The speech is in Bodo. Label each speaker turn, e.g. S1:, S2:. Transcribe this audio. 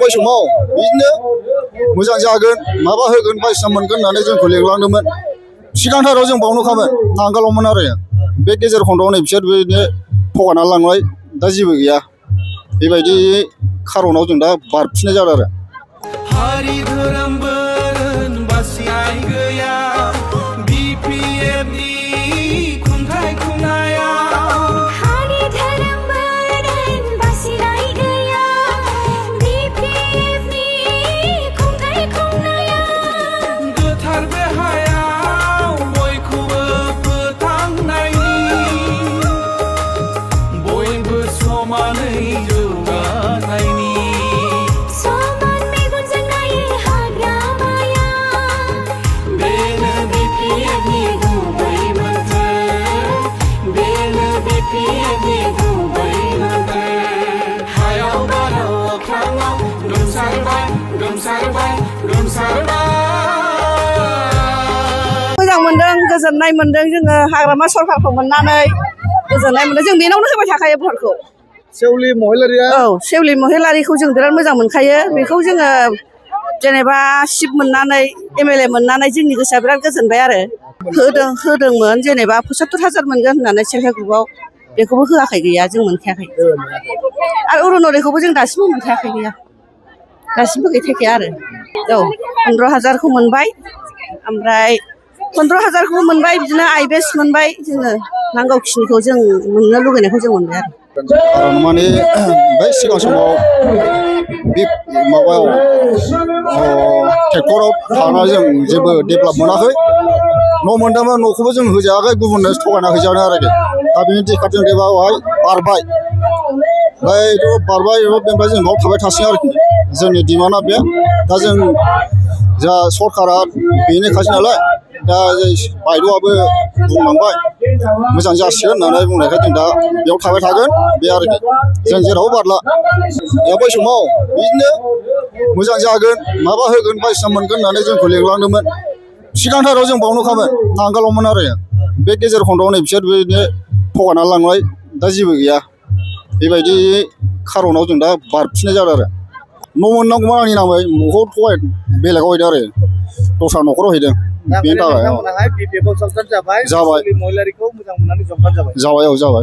S1: बै समाव बिदिनो मोजां जागोन माबा होगोन बायसिना मोनगोन होननानै जोंखौ लिंलांदोंमोन सिगांथाराव जों बावनोखामोन नांगोलावमोन आरो बे गेजेर खन्दआव नै बिसोर बिदिनो थगायनानै लांबाय दा जेबो गैया बेबायदि खार'नाव जों दा बारफिननाय जादों आरो
S2: हारि धोरोम बोरोन बासिनाय गैया BPFनि खुंथाय खुंनाया
S3: हारि धोरोम बोरोन बासिनाय गैया BPFनि खुंथाय खुंनाया
S2: गोथार बे हायाव बयखौबो फोथांनायनि बयबो समानै जौगानायनि
S3: समान मेगनजों नायो हाग्रामाया
S2: बेनो BPFनि गुबै मोन्थोर बेनो BPFनि गुबै मोन्थोर हायाव बाराव अख्राङाव गोमसारबाय गोमसारबाय गोमसारबाय
S4: मोजां मोनदों गोजोननाय मोनदों जोङो हाग्रामा सरखारखौ मोननानै गोजोननाय मोनदों जों बेनावनो होबाय थाखायो भटखौ
S5: सेवलि महिलारिया
S4: औ सेवलि महिलारिखौ जों बिराद मोजां मोनखायो बेखौ जोङो जेनेबा सिट मोननानै MLA मोननानै जोंनि गोसोआ बिराद गोजोनबाय आरो होदोंमोन जेनेबा 75,000 मोनगोन होननानै सेल्फ हेल्प ग्रुपआव बेखौबो होआखै गैया जों मोनखायाखै आरो अरुनदयखौबो जों दासिमबो मोनखायाखै गैया दासिमबो गैथायखाया आरो औ 15,000खौ मोनबाय ओमफ्राय 15,000खौबो मोनबाय बिदिनो आइबेस मोनबाय जोङो नांगौखिनिखौ जों मोननो लुगैनायखौ जों मोनबाय आरो
S1: माने बै सिगां समाव बे माबायाव ट्रेक्टराव थानानै जों जेबो डेभेलप मोनाखै न' मोनदोंमोन न'खौबो जों होजायाखै गुबुननो थगायना हैजादों आरोखि दा बिनि टिकेटजों बेवहाय बारबाय ओमफ्रायथ' बारबाय बेनिफ्राय जों बाव थाबाय थासिगोन आरोखि जोंनि डिमान्डआ बे दा जों जा सरकारा बेनोखासै नालाय दा बायद'आबो बुंलांबाय मोजां जासिगोन होननानै बुंनायखाय जों दा बेयाव थाबाय थागोन बे आरोखि जों जेरावबो बारला बै समाव बिदिनो मोजां जागोन माबा होगोन बायसिना मोनगोन होननानै जोंखौ लिंलांदोंमोन सिगांथाराव जों बावनोखामोन नांगोलावमोन आरो बे गेजेर खन्दआव नै बिसोर बिदिनो थगायनानै लांबाय दा जेबो गैया बेबायदि खार'नाव जों दा बारफिननाय जादों आरो न' मोननांगौमोन आंनि नामै न'खौ बेलेगाव हैदों आरो दस्रा न'खराव हैदों बेनि थाखाय
S5: BPF जाबाय
S1: जाबाय
S5: महिलारिखौ मोजां मोननानै जबखार जाबाय
S1: जाबाय औ जाबाय